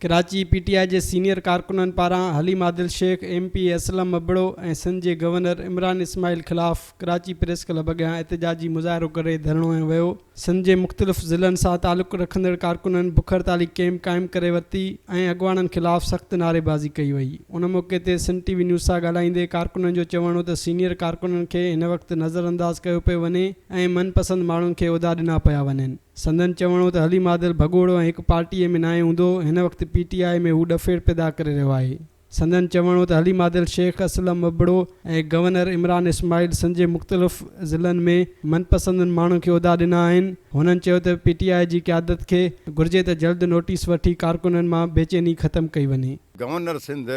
Karachi, P ٽي آء جي senior ڪارڪنن پاران Haleem Adil Sheikh, M P A Aslam Abro ۽ Sindh جي گورنر عمران اسماعيل خلاف ڪراچي پريس ڪلب اڳيان احتجاجي مظاهرو ڪري ڌرڻو هنيو ويو. سنڌ جي مختلف ضلعن سان تعلق رکندڙ ڪارڪنن بک هڙتالي ڪئمپ قائم ڪري ورتي ۽ اڳواڻن خلاف سخت نعريبازي ڪئي وئي. ان موقعي تي سنڌ ٽي وي نيوز سان ڳالهائيندي ڪارڪنن جو چوڻ هو ته سينيئر ڪارڪنن کي هن وقت نظرانداز ڪيو پيو وڃي ۽ من پسند ماڻهن کي عهدا ڏنا پيا وڃن. سندن چوڻ هو ته حليم عادل ڀڳوڙو ۽ هڪ پارٽيء ۾ ناهي هوندو، هن وقت پي ٽي آء ۾ هو ڏڦيڙ پيدا ڪري رهيو آهي. سندن چوڻ هو ته حليم عادل شيخ اسلم ابڙو ۽ گورنر عمران اسماعيل سنڌ جي مختلف ضلعن ۾ من پسندن ماڻهن کي عهدا ڏنا آهن. هنن چيو ته پي ٽي آء جي قيادت کي گهرجي ته جلد نوٽيس وٺي ڪارڪنن مان بيچيني ختم ڪئي وڃي. گورنر سنڌ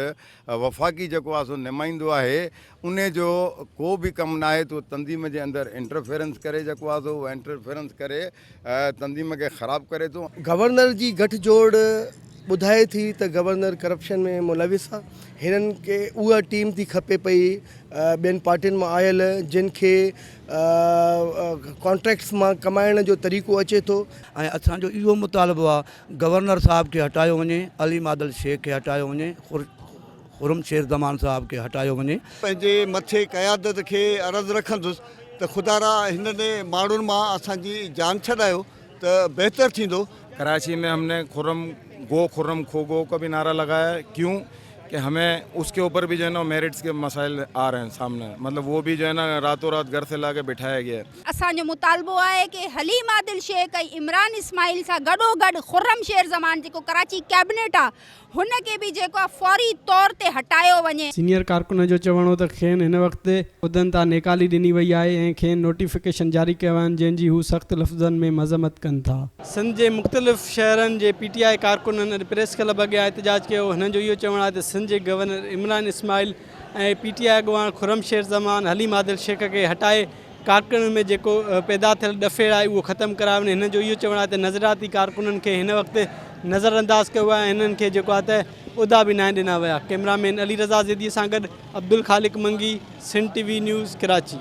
وفاقي جيڪو آهي سو نمائندو آهي انهي جو ڪو به ڪم ناهي ته اهو تنظيم جي اندر انٽرفيرنس ڪري جيڪو آهي سو اهو انٽرفيرنس ڪري تنظيم کي خراب ڪري ٿو. گورنر جي گٺ جوڙ ٻڌائي ٿي ته گورنر ڪرپشن ۾ ملوث آ هنن کي اها ٽيم ٿي کپي پئي ٻين پارٽين مان آيل جن کي ڪانٽريڪٽس مان ڪمائڻ جو طريقو اچي ٿو. ۽ اسان جو اهو مطالبو آ گورنر صاحب کي هٽايو وڃي، علي عادل شيخ کي هٽايو وڃي، خرم شير زمان صاحب کي هٽايو وڃي. پنهنجي مٿي قيادت کي عرض رکندس ته خدارا هنن ماڻهن مان اسان جي جان ڇڏايو ته بهتر ٿيندو. ڪراچي ۾ هم ني خرم گو خرم کو گو کا بهي نعره لگايا هي ڪيون ڪه همين اس ڪي اوپر بهي جو هي نا ميرٽس ڪي مسائل آ رهي هين سامني مطلب وو بهي جو هي نا راتو رات گهر سي لا ڪي بيٺايا گيا هي. اسان جو مطالبو آهي ڪي حليم عادل شيخ ۽ عمران اسماعيل سان گڏوگڏ خرم شير زمان جيڪو ڪراچي ڪيبنيٽ آ هن کي به جيڪو آ فوري طور تي هٽايو وڃي. سينيئر ڪارڪنن جو چوڻ هو ته کين هن وقت عهدن تان نيڪالي ڏني وئي آهي ۽ کين نوٽيفڪيشن جاري ڪيا ويا آهن جنهن جي هو سخت لفظن ۾ مذمت ڪن ٿا. سنڌ جي مختلف شهرن جي پي ٽي آء ڪارڪنن اڄ پريس ڪلب اڳيان احتجاج ڪيو هنن جو اهو چوڻ آهي ته سنڌ جي governor Imran Ismail ۽ P T I اڳواڻ خرم شير زمان حليم عادل شيخ کي هٽائي ڪارڪنن ۾ جيڪو پيدا ٿيل ڏڦيڙ آهي اهو ختم ڪرايو وڃي هنن جو اهو چوڻ آهي ته نظرياتي ڪارڪنن کي هن وقت نظر انداز ڪيو ويو آهي ۽ هنن کي جيڪو آهي ته عهدا به ناهن ڏنا ويا ڪئميرا مين علي رضا زيدي سان گڏ Abdul Khaliq Mangi Sindh T V news Karachi.